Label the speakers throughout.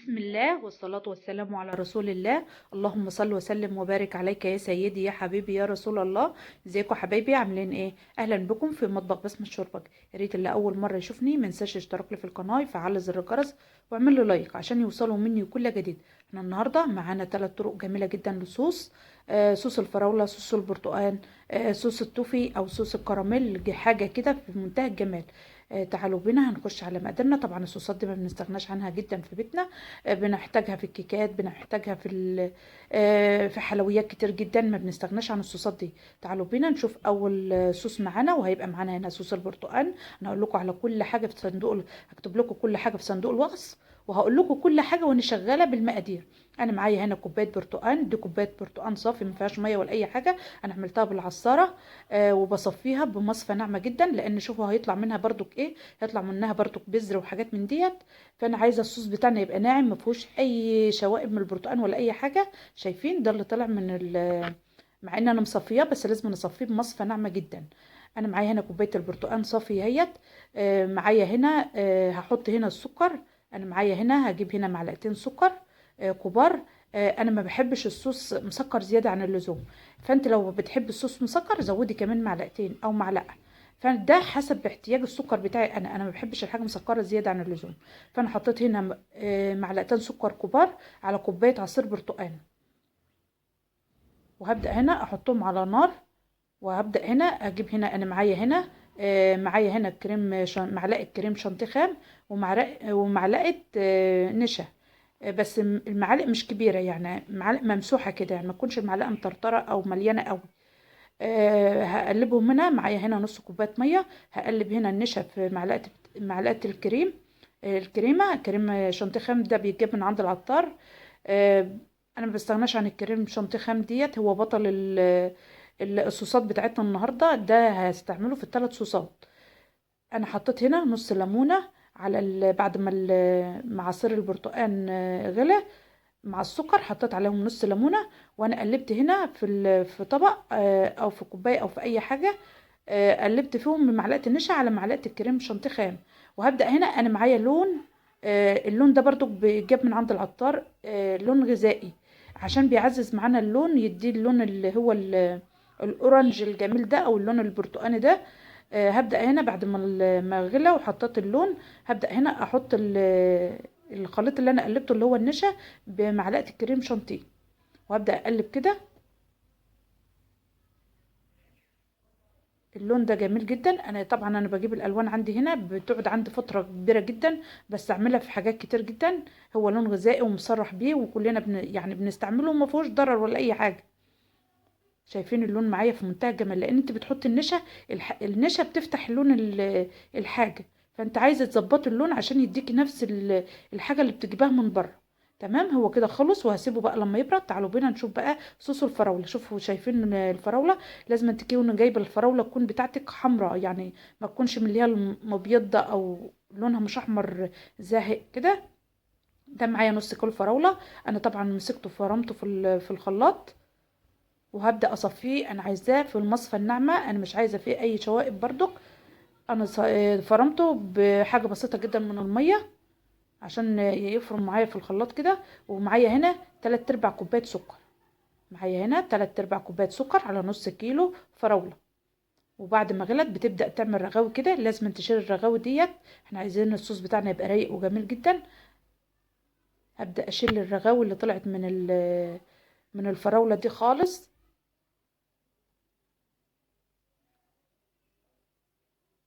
Speaker 1: بسم الله والصلاة والسلام على رسول الله. اللهم صل وسلم وبارك عليك يا سيدي يا حبيبي يا رسول الله. ازيكم حبايبي، عاملين ايه؟ اهلا بكم في مطبخ بسمة الشوربجي. يا ريت اللي اول مرة يشوفني ما ينساش يشترك لي في القناة، يفعل زر الجرس واعمل له لايك عشان يوصلوا مني كل جديد. احنا النهارده معانا 3 طرق جميلة جدا للصوص، صوص الفراوله، صوص البرتقال، صوص التوفي او صوص الكراميل، حاجة كده في منتهى الجمال. تعالوا بينا هنخش على مقاديرنا. طبعا الصوصات دي ما بنستغناش عنها جدا في بيتنا، بنحتاجها في الكيكات، بنحتاجها في حلويات كتير جدا، ما بنستغناش عن الصوصات دي. تعالوا بينا نشوف اول صوص معانا، وهيبقى معانا هنا صوص البرتقال. انا هقول لكم على كل حاجة في صندوق، هكتب لكم كل حاجة في صندوق الوصف وهقول لكم كل حاجة وانا شغالة بالمقادير. انا معايا هنا كوباية برتقال، دي كوباية برتقال صافي ما فيهاش مية ولا اي حاجة، انا عملتها بالعصاره، وبصفيها بمصفى ناعمة جدا، لان شوفوا هيطلع منها بردك ايه، هيطلع منها بردك بذر وحاجات من ديت. فانا عايزه الصوص بتاعنا يبقى ناعم ما فيهوش اي شوائب من البرتقال ولا اي حاجة. شايفين ده اللي طلع من مع ان انا مصفياه بس لازم نصفيه بمصفى ناعمة جدا. انا معايا هنا كوباية البرتقال صافي اهيت، معايا هنا، هحط هنا السكر. انا معايا هنا هجيب هنا معلقتين سكر، كبار. انا ما بحبش الصوص مسكر زيادة عن اللزوم، فانت لو بتحب الصوص مسكر زودي كمان معلقتين او معلقه، فده حسب احتياج السكر بتاعي. انا ما بحبش الحاجة مسكره زيادة عن اللزوم، فانا حطيت هنا معلقتين سكر كبار على كوباية عصير برتقال، وهبدا هنا احطهم على نار. وهبدا هنا اجيب هنا، انا معايا هنا، معايا هنا كريم معلقه كريم شانتيه خام ومعلقة نشا، بس المعالق مش كبيرة، يعني معالق ممسوحة كده، يعني ما تكونش المعلقة مطرطره او مليانة قوي. هقلبهم هنا. معايا هنا نص كوباية مية، هقلب هنا النشا في معلقه الكريم، الكريمة، كريم شانتيه خام ده بيتجاب من عند العطار. انا ما بستغناش عن الكريم شانتيه خام ديت، هو بطل الصوصات بتاعتنا النهارده، ده هستعمله في الثلاث صوصات. انا حطيت هنا نص ليمونه على بعد ما مع عصير البرتقال غلى مع السكر، حطيت عليهم نص ليمونه، وانا قلبت هنا في طبق، او في كوباية او في اي حاجة، قلبت فيهم بمعلقه النشا على معلقه الكريم شانتيه خام. وهبدا هنا انا معايا لون، اللون ده برضو بيتجاب من عند العطار، لون غذائي عشان بيعزز معانا اللون، يدي اللون اللي هو الاورنج الجميل ده او اللون البرتقاني ده. هبدأ هنا بعد ما غلى وحطيت اللون، هبدأ هنا احط الخليط اللي انا قلبته اللي هو النشا بمعلقة الكريم شانتيه، وهبدأ اقلب كده. اللون ده جميل جدا. انا طبعا بجيب الالوان عندي هنا بتقعد عندي فترة كبيرة جدا، بستعملها في حاجات كتير جدا. هو لون غذائي ومصرح بيه وكلنا بنستعمله وما فيهوش ضرر ولا اي حاجة. شايفين اللون معايا في منتهى الجمال، لان انت بتحطي النشا، النشا بتفتح لون الحاجة، فانت عايزه تظبطي اللون عشان يديكي نفس الحاجة اللي بتجيبها من بره. تمام، هو كده خلص، وهسيبه بقى لما يبرد. تعالوا بينا نشوف بقى صوص الفراوله. شوفوا شايفين الفراوله، لازم تكونوا جايبه الفراوله تكون بتاعتك حمراء، يعني ما تكونش من اللي هي المبيضه او لونها مش احمر زاهق كده. ده معايا نص كيلو فراوله، انا طبعا مسكته وفرمته في الخلاط، وهبدا اصفيه. انا عايزاه في المصفى الناعمة، انا مش عايزه فيه اي شوائب بردك. انا فرمته بحاجة بسيطة جدا من المية عشان يفرم معايا في الخلاط كده. ومعايا هنا 3/4 كوباية سكر، معايا هنا 3/4 كوباية سكر على نص كيلو فراوله. وبعد ما غلت بتبدا تعمل رغاوي كده، لازم تشيل الرغاوي ديت، احنا عايزين الصوص بتاعنا يبقى رايق وجميل جدا. هبدا اشيل الرغاوي اللي طلعت من الفراوله دي خالص.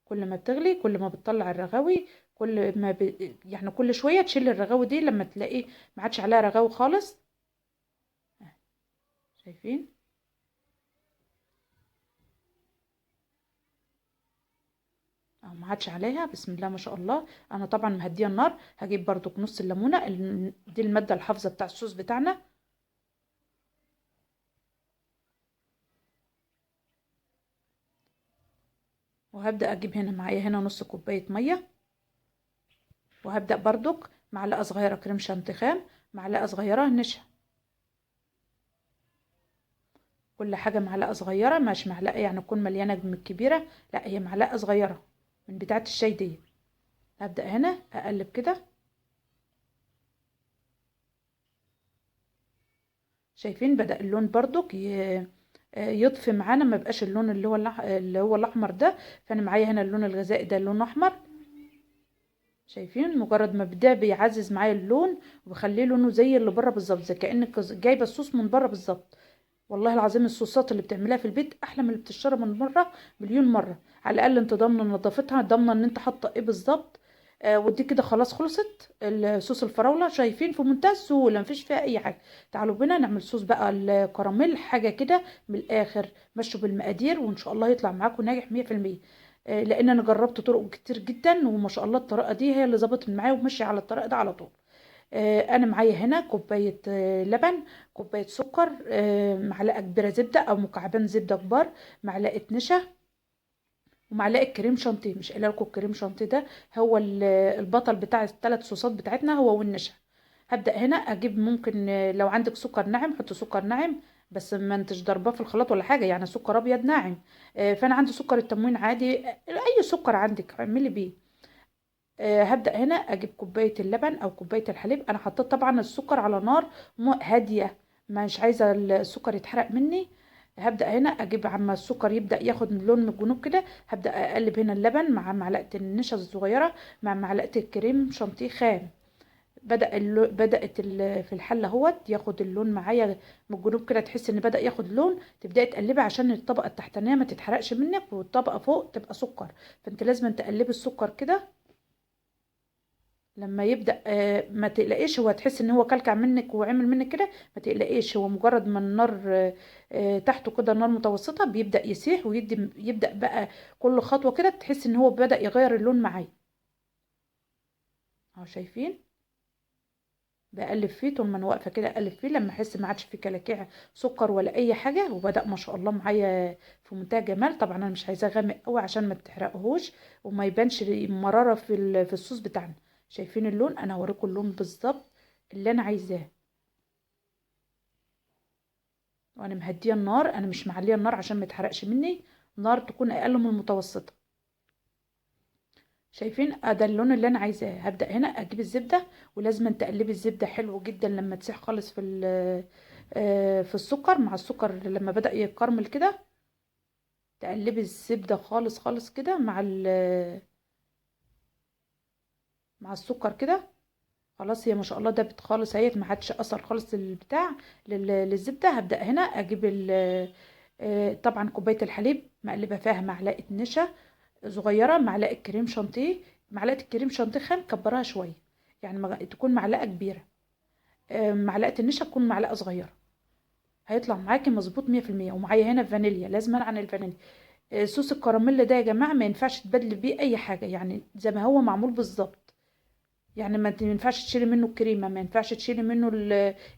Speaker 1: كل ما بتغلي كل ما بتطلع الرغاوي، كل ما يعني كل شوية تشيل الرغاوي دي لما تلاقي ما عادش عليها رغاوي خالص. شايفين؟ اهو ما عادش عليها، بسم الله ما شاء الله. انا طبعا مهديه النار. هجيب برضو نص الليمونه، دي المادة الحافظة بتاع الصوص بتاعنا. وهبدأ أجيب هنا معايا هنا نص كوباية مية، وهبدأ بردك معلقة صغيرة كريم شانتيه خام، معلقة صغيرة نشا، كل حاجة معلقة صغيرة، مش معلقة يعني تكون مليانة من الكبيرة، لا هي معلقة صغيرة من بتاعة الشاي دي. هبدأ هنا أقلب كده. شايفين بدأ اللون برضك يطفي معانا، ما بقاش اللون اللي هو الاحمر ده. فانا معايا هنا اللون الغذائي ده لون احمر. شايفين مجرد ما بدا بيعزز معايا اللون وبخليه لونه زي اللي بره بالظبط، زي كانك جايبه الصوص من بره بالظبط. والله العظيم الصوصات اللي بتعملها في البيت احلى من اللي بتشترى من بره مليون مرة. على الاقل انت ضامنه نظافتها، ضامنه ان انت حاطه ايه بالظبط. ودي كده خلاص خلصت الصوص الفراوله. شايفين في منتهى السهولة، مفيش فيها اي حاجة. تعالوا بينا نعمل صوص بقى الكراميل، حاجة كده من الاخر. مشوا بالمقادير وان شاء الله يطلع معاكم ناجح 100%. لان انا جربت طرق كتير جدا وما شاء الله الطريقة دي هي اللي ظبطت معايا وماشية على الطريقة ده على طول. انا معايا هنا كوباية لبن، كوباية سكر، معلقه كبيرة زبدة او مكعبين زبدة كبار، معلقه نشا، ومعلقة كريم شانتيه. مش قايله لكم الكريم شانتيه ده هو البطل بتاع الثلاث صوصات بتاعتنا، هو والنشا. هبدا هنا اجيب، ممكن لو عندك سكر ناعم حط سكر ناعم، بس ما انتش ضرباه في الخلاط ولا حاجة، يعني سكر ابيض ناعم. فانا عندي سكر التموين عادي، اي سكر عندك اعملي بيه. هبدأ هنا اجيب كوباية اللبن او كوباية الحليب. انا حطيت طبعا السكر على نار هادية، مش عايزة السكر يتحرق مني. هبدأ هنا اجيب عما السكر يبدأ ياخد لون من الجنوب كده، هبدأ اقلب هنا اللبن مع معلقة النشا الصغيرة مع معلقة الكريم شانتيه خام. بدأت في الحلة اهوت ياخد اللون معايا من الجنوب كده، تحس ان بدأ ياخد لون. تبدأي تقلبي عشان الطبقة التحتانية ما تتحرقش منك والطبقة فوق تبقى سكر، فانت لازم تقلبي السكر كده. لما يبدأ ما تقلقيش، هو تحس ان هو كلكع منك وعمل منك كده، ما تقلقيش، هو مجرد ما النار تحته كده نار متوسطة بيبدأ يسيح ويدي، يبدأ بقى كل خطوة كده تحس ان هو بدأ يغير اللون معايا اهو. شايفين بقلب فيه طول ما انا واقفة كده، اقلب فيه لما احس ما عادش فيه كلاكيع سكر ولا اي حاجة، وبدأ ما شاء الله معايا في منتهى الجمال. طبعا انا مش عايزاه غامق قوي عشان ما تحرقهوش وما يبانش مرارة في الصوص بتاعنا. شايفين اللون؟ انا هوريكم اللون بالظبط اللي انا عايزاه. وانا مهديه النار، انا مش معليه النار عشان ما يتحرقش مني، نار تكون اقل من المتوسطة. شايفين ده اللون اللي انا عايزاه. هبدا هنا اجيب الزبدة، ولازم تقلبي الزبدة حلو جدا لما تسيح خالص في السكر مع السكر. لما بدا يتكرمل كده تقلبي الزبدة خالص خالص كده مع السكر كده. خلاص هي ما شاء الله دابت خالص اهي، ما عادش اثر خالص البتاع للزبده. هبدا هنا اجيب طبعا كوباية الحليب مقلبه فيها معلقه نشا صغيرة، معلقه كريم شانتيه. معلقه الكريم شانتيه خام كبرها شوية، يعني تكون معلقه كبيرة، معلقه النشا تكون معلقه صغيرة، هيطلع معاكي مظبوط 100%. ومعايا هنا فانيليا، لازم عن الفانيليا. صوص الكراميل ده يا جماعة ما ينفعش تبدل بيه اي حاجة، يعني زي ما هو معمول بالظبط، يعني ما ينفعش تشيلي منه الكريمة، ما ينفعش تشيلي منه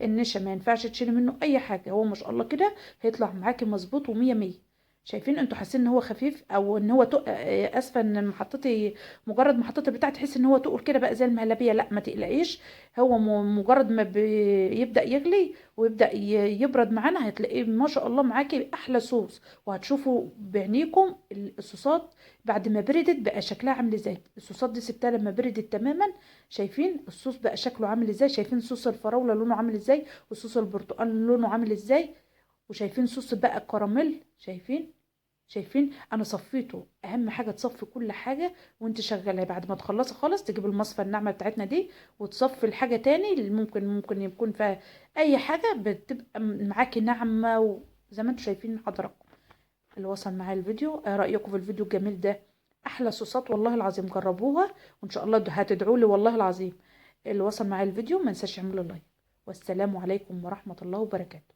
Speaker 1: النشا، ما ينفعش تشيلي منه اي حاجة. هو ما شاء الله كده هيطلع معاكي مظبوط ومية مية. شايفين انتوا حاسين ان هو خفيف او ان هو اسفه ان حطيتي، مجرد ما حطيتي البتاع تحس ان هو تقل كده بقى زي المهلبيه. لا ما تقلقيش، هو مجرد ما بيبدا يغلي ويبدا يبرد معانا هتلاقيه ما شاء الله معاكي احلى صوص. وهتشوفوا بعينيكم الصوصات بعد ما بردت بقى شكلها عامل ازاي. الصوصات دي سبتها لما بردت تماما، شايفين الصوص بقى شكله عامل ازاي، شايفين صوص الفراوله لونه عامل ازاي، وصوص البرتقال لونه عامل ازاي، وشايفين صوص بقى الكراميل. شايفين انا صفيته. اهم حاجة تصفي كل حاجة وانت شغالة. بعد ما تخلصي خالص تجيب المصفى الناعمة بتاعتنا دي وتصفي الحاجة تاني، اللي ممكن يكون فيها اي حاجة، بتبقى معاكي ناعمة. وزي ما انتم شايفين حضراتكم اللي وصل معايا الفيديو، ايه رايكم في الفيديو الجميل ده؟ احلى صوصات والله العظيم، جربوها وان شاء الله هتدعوا لي والله العظيم. اللي وصل معايا الفيديو ما انساش يعمل like. والسلام عليكم ورحمة الله وبركاته.